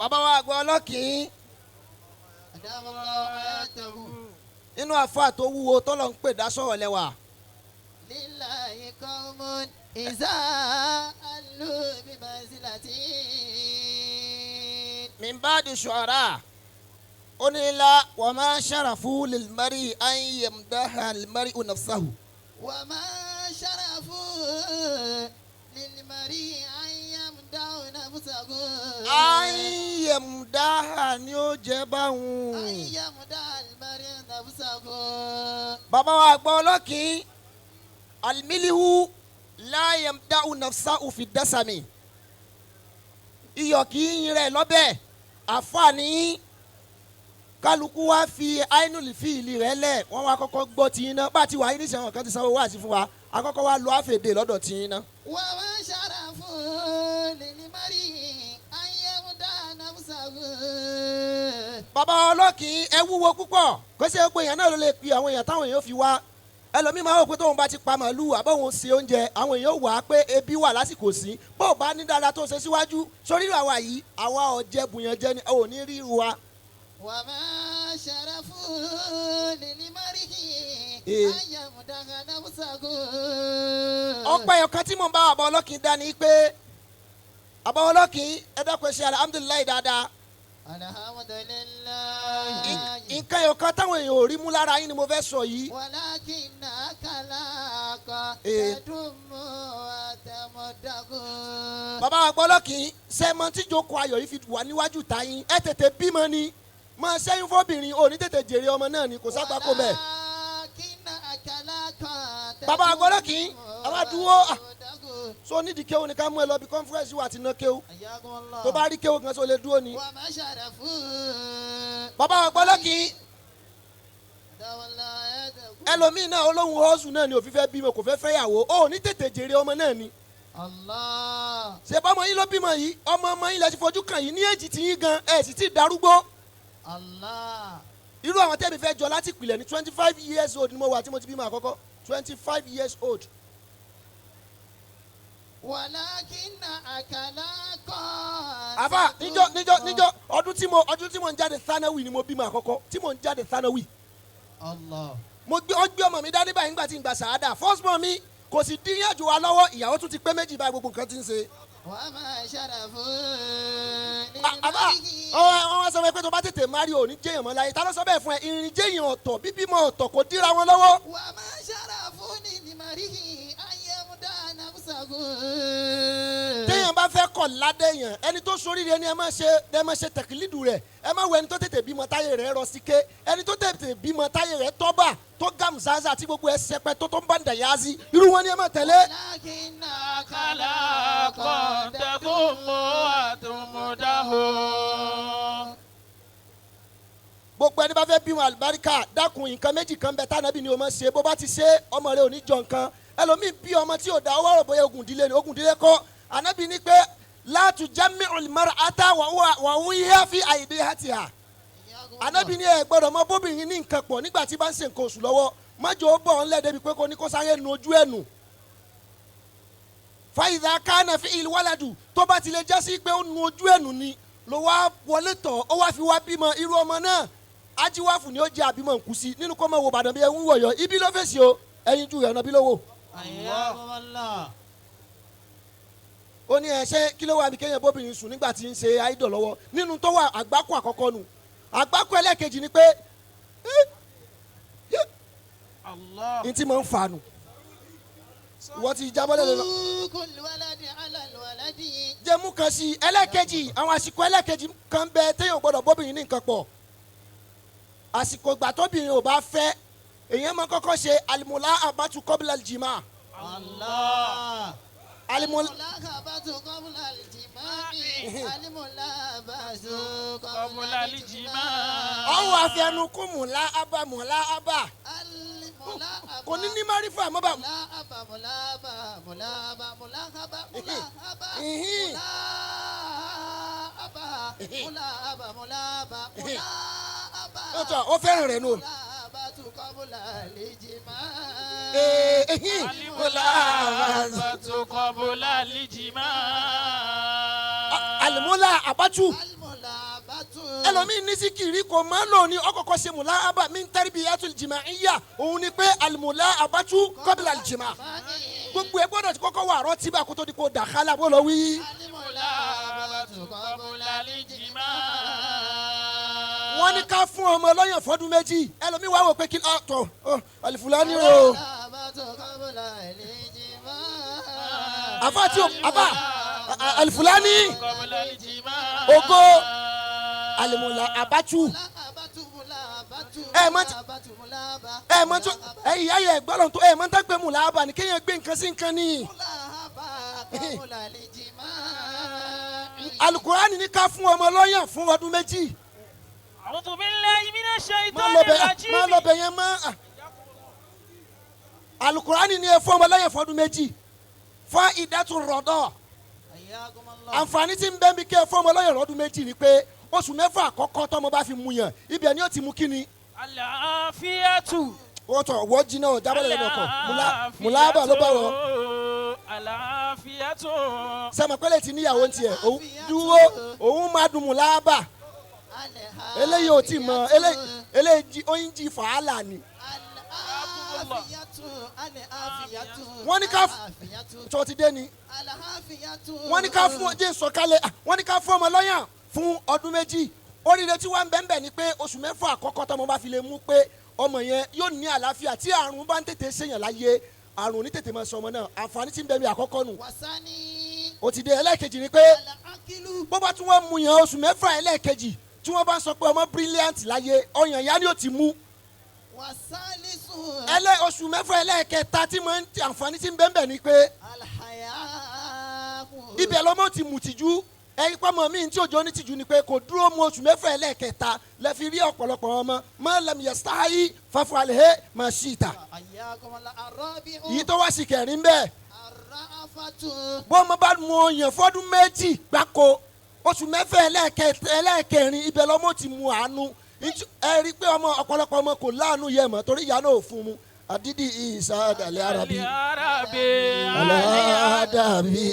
Bàbá wa àgbà ọlọ́kìn. أدام الله حياته. Nínú àfa tó wúwo tọ́lọ̀ ń pè dá sọ̀rọ̀ lẹ́wà. لله قوم إذا ألوا بمنزلته. Min ba'di shu'ara ó ní la wa ma sharafu lil mar'i an yamdaha al mar'u nafsahu. وما شرف للمرء أن يمدح نفسه. An yamdaha ni ó jẹ́ أن báwọn. يمدح المرء نفسه. Bàbá wa àgbà ọlọ́kìn, alimilihu la yamdahu nafsahu fi dasami, iyọ̀ kì í yin rẹ̀ lọ́bẹ̀. Àfààní kálukú wa fi ainul fíìlì rẹ̀ lẹ̀, wọ́n wá kọ́kọ́ gbọ́ tiyín náà. Bá a ti wà yín nísìnyí, àwọn kan ti sanwó wá sí fún wa, akọ́kọ́ wa lọ àfèdè lọ́dọ̀ tiyín náà. وما شرف للمرء أن يمدح نفسه. Bàbá ọlọ́kìn, ẹ wúwo púpọ̀. Kó ṣe é pé èèyàn náà ló lè pe àwọn èèyàn táwọn èèyàn fi wá. Ẹlòmíì máa ń wò pé tóun bá ti pa màálùú àbọ̀wọ̀n ṣe oúnjẹ, àwọn èèyàn wà á pé ebi wà lásìkò sí. Bó o bá ní dáadáa tó ṣe síwájú sórí àwa yìí, àwa ọ̀jẹ̀ bùyànjẹ ni ò ní rí wa. وما شرف للمرء إيه. أن يمدح نفسه. Ọpẹ́ ọ̀kan tí mò ń bá àbá ọlọ́kìn dá ni pé, àbá ọlọ́kìn, ẹ dákun, ẹ ṣe alhamdulillahi dáadáa. الحمد لله. Nǹkan ọ̀kan táwọn èèyàn ò rí mú lára yín ni mo fẹ́ sọ yìí. ولكن أخلاق إيه. تدم وتمدح. Bàbá àgbọ̀lọ́kìn, sẹ́mọ tí jókòó ayọ̀ yìí fi wà níwájú ta yín? Ẹ tètè bímọ ni máa ṣẹ́yún fọ́bìnrin, ò ní tètè jèrè ọmọ náà ni, kò sábà kó bẹ́ẹ̀. ولكن أخلاق Bàbá àgbọ̀lọ́kìn, àwa dúró, ah. تدم. So nídìí kéwù ni ká mú ẹ lọ bí conference wà tí ná kéwù. حياكم الله. Tó bá rí kéwù kan, sọ lè dúró ni. وما شرف. Bàbá àgbọ̀lọ́kìn, أدام الله حياته. ẹlòmíín náà olóhùn ọ̀sùn náà ni òfin fẹ́ bímọ, kò fẹ́ fẹ́yàwó, ó ní tètè jèrè ọmọ náà ni. Allah. Ṣe bọ́mọ yín ló bímọ yìí? Ọmọ ọmọ yín lẹ ti fojú kàn yìí ní èjì tí yín gan, ẹ̀ sì ti darúgbó. Allah. Irú àwọn tẹ́mi fẹ́ jọ láti pìlẹ̀ ní 25 years old ni mo wà tí mo ti bímọ àkọ́kọ́, 25 years old. ولكن أخلاق. Àfà, níjọ ọdún tí mo ń jáde thanawi ni mo bímọ àkọ́kọ́, tí mo ń jáde thanawi. Allah. Mo gbé ọ gbé ọmọ mi dání báyìí nígbà tí n gba sàádà first born mi, kò sì dín yànjú wa lọ́wọ́. Ìyàwó tún ti pé méjì báyìí, gbogbo nǹkan ti ń ṣe. وما شرف. Àbá ọ wọn sọ fún ẹ pé tó bá tètè marry, ò ní jẹ́yàn mọ́ láyé. Ta ló sọ bẹ́ẹ̀ fún ẹ? Ìrìn jẹ́yàn ọ̀tọ̀, bíbímọ ọ̀tọ̀, kò díra wọn lọ́wọ́. وما شرف للمرء أن يمدح نفسه. Téèyàn bá fẹ́ kọ̀ ládéyàn, ẹni tó soríire ni ẹ máa ṣe tẹ̀kílídù rẹ̀. Ẹ má wo ẹni tó tètè bímọ táyé rẹ̀ rọ síké. Ẹni tó tètè bímọ táyé rẹ̀ tọ́ba tó gàmùsánsá tí gbogbo ẹ sẹpẹ tó ń bá ń dàyà sí, irú wọn ni ẹ máa tẹ̀lé. ولكن أخلاق تذم وتمدح. Gbogbo ẹni bá fẹ́ bímọ àlùbáríkà, dákun, nǹkan méjì kan bẹ tánàbí ni o máa ṣe. Bó bá ti ṣe, ọmọ rẹ ò ní jọ nǹkan. Ẹlòmíì bí ọmọ tí ò dá, ọwọ́ rò bóyá ogun ìdílé ni. Ogun ìdílé kọ́. Ànábì ní pé لا تجامع المرأة وهي في عادتها. Ànábì ní ẹ gbọ́dọ̀ mọ bóbìnrin ní nǹkan pọ̀ nígbà tí bá ń ṣe nǹkan oṣù lọ́wọ́. Májò ó bọ̀ ńlẹ̀ débi pé kò ní kó sáré nu ojú ẹ̀ nù. فإذا كان فيه الولد, tó bá ti lè jásí pé ó nu ojú ẹ̀ nù ni ló wá wọlé tọ̀, ó wá fi wá bímọ, irú ọmọ náà ajíwáfù ni ó jẹ́ àbímọ nkú sí nínú kó mọ̀ wò bàdàn bí ẹ ń wọ̀yọ̀ ibi ló fèsì o, ẹyin ju ọ̀nà bí ló wò. حياكم الله. Ó ní ẹ ṣe kí ló wà ní kéèyàn bóbìnrin sùn nígbà tí ń ṣe àìdọ̀ lọ́wọ́? Nínú tó wà, àgbákò àkọ́kọ́ nu. Àgbákò ẹlẹ́ẹ̀kejì ni pé Allah. n tí mo ń fa nu, ìwọ ti jábọ́ lẹ́nu lọ. كل ولد على الولد. Jẹ́mú kan sí i. Ẹlẹ́ẹ̀kejì, àwọn àsìkò ẹlẹ́ẹ̀kejì kan bẹ téèyàn gbọ́dọ̀ bóbìnrin ní nǹkan pọ̀, àsìkò ìgbà tóbìnrin ò bá fẹ́. Èèyàn máa kọ́kọ́ ṣe الملاعبة قبل الجماع. الله. Alimula. الملاعبة قبل الجماع، الملاعبة قبل الجماع. Ọ̀hún àfẹnukú ملاعبة ملاعبة. الملاعبة. Kò ní ní márífà mọ́ bá. ملاعبة ملاعبة ملاعبة ملاعبة ملاعبة. ملاعبة ملاعبة ملاعبة ملاعبة. Ó tọ́ ó fẹ́ràn rẹ̀ nù. ملاعبة قبل الجماع. الملاعبة قبل الجماع. الملاعبة. الملاعبة. Ẹlòmíì ní síkìrì kò mọ́ lò ní ọkọ̀kọ̀ ṣe mùláhàbà min tarbiyatul jima'iyya, òun ni pé al-mula'abatu qabla al-jima'. Gbogbo ẹ gbọ́dọ̀ ti kọ́kọ́ wà rọ́tíbà kó tó di kó dàkálà bó lọ wí. Wọ́n ní ká fún ọmọ lọ́yàn fọ́dún 2. Ẹlòmíì wá wò pé kí tọ̀ Alifulani o. Àfa tí o àfa Alifulani ògo alimula abatu ẹ mọ tó ẹ ìyá yẹ gbọ́dọ̀ tó ẹ mọ tá gbé mula aba ni kéèyàn gbé nǹkan sí nǹkan ni. Alukurani ní ká fún ọmọ lọ́yàn fún ọdún 2. Má lọ bẹ yẹn mọ́. Alukurani ní ẹ fún ọmọ lọ́yàn fún ọdún 2 fún ìdátù rọ̀dọ̀. Àǹfààní tí ń bẹ mi kí ẹ fún ọmọ lọ́yàn lọ́dún 2 ni pé oṣù 6 àkọ́kọ́ tọmọ bá fi mu yàn ibẹ̀ ni ó ti mú kí ni. Àlàáfíàtù. Wọ́n tọ̀ wọ́n jiná ọ̀ jábọ̀lẹ̀ lẹ́nu ọkọ̀ mùláàbà ló bá wọ. Àlàáfíàtù. Sẹ́mi ti níyàwó tiẹ̀ dúró òun máa dùn mùláàbà. Eléyìí ò tí mọ eléyìí oyin jí fàálà ni. Wọ́n ní ká tó ti dé ni. Wọ́n ní ká fún jẹ́ sọ̀kalẹ̀ wọ́n ní ká fún ọmọ lọ́yàn fún ọdún 2. Oríire tí wọ́n ń bẹ́ẹ̀ ni pé oṣù 6 àkọ́kọ́ tọmọ bá fi lè mú pé ọmọ yẹn yóò ní àlàáfíà. Tí àrùn bá ń tètè ṣèyàn láyé àrùn ní tètè máa sọ ọmọ náà. Àǹfààní tí ń bẹ mi àkọ́kọ́ nù. Ó ti dé. Ẹlẹ́ẹ̀kejì ni pé bó bá tún wọ́n mú yàn oṣù 6 ẹlẹ́ẹ̀kejì tí wọ́n bá ń sọ pé ọmọ brilliant láyé ọyàn ìyá ni ó ti mú. Ẹlẹ́ oṣù 6 ẹlẹ́ẹ̀kẹta tí mo ń àǹfààní tí ń bẹ́ẹ̀ bẹ́ẹ̀ ni pé ibẹ̀ lọ́mọ ti mú tìjú. Ẹyin pọ́nmọ́ mi tí òjò ní tìjú ni pé kò dúró mu oṣù 6 ẹlẹ́ẹ̀kẹta lẹ fi rí ọ̀pọ̀lọpọ̀ ọmọ mọ́ lẹ́mìyẹ sáyé fáfún alẹ́ mà sí ìta. Yìí tó wá sí kẹrin bẹ́ẹ̀ bọ́mọ bá mu ọyàn fọ́dún 2 gbáko oṣù 6 ẹlẹ́ẹ̀kẹrin ibẹ̀ lọ́mọ ti mu àánú. Ẹ rí i pé ọmọ ọ̀pọ̀lọpọ̀ ọmọ kò láàánú yẹ mọ́ torí ìyá náà ò fún mu. Adidi isa dalẹ arabi aladabi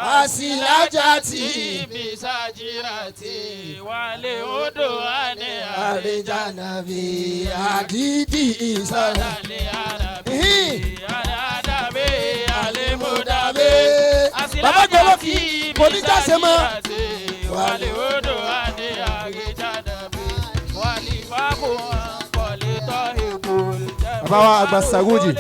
asilajati bisajirati wale odo ane arijanabi adidi isa dalẹ arabi aladabi alimudabi baba gbọ́dọ̀ kí kò ní jáse mọ́ wale odo ane arijanabi wale fako. Bàbá wa àgbà Saruji.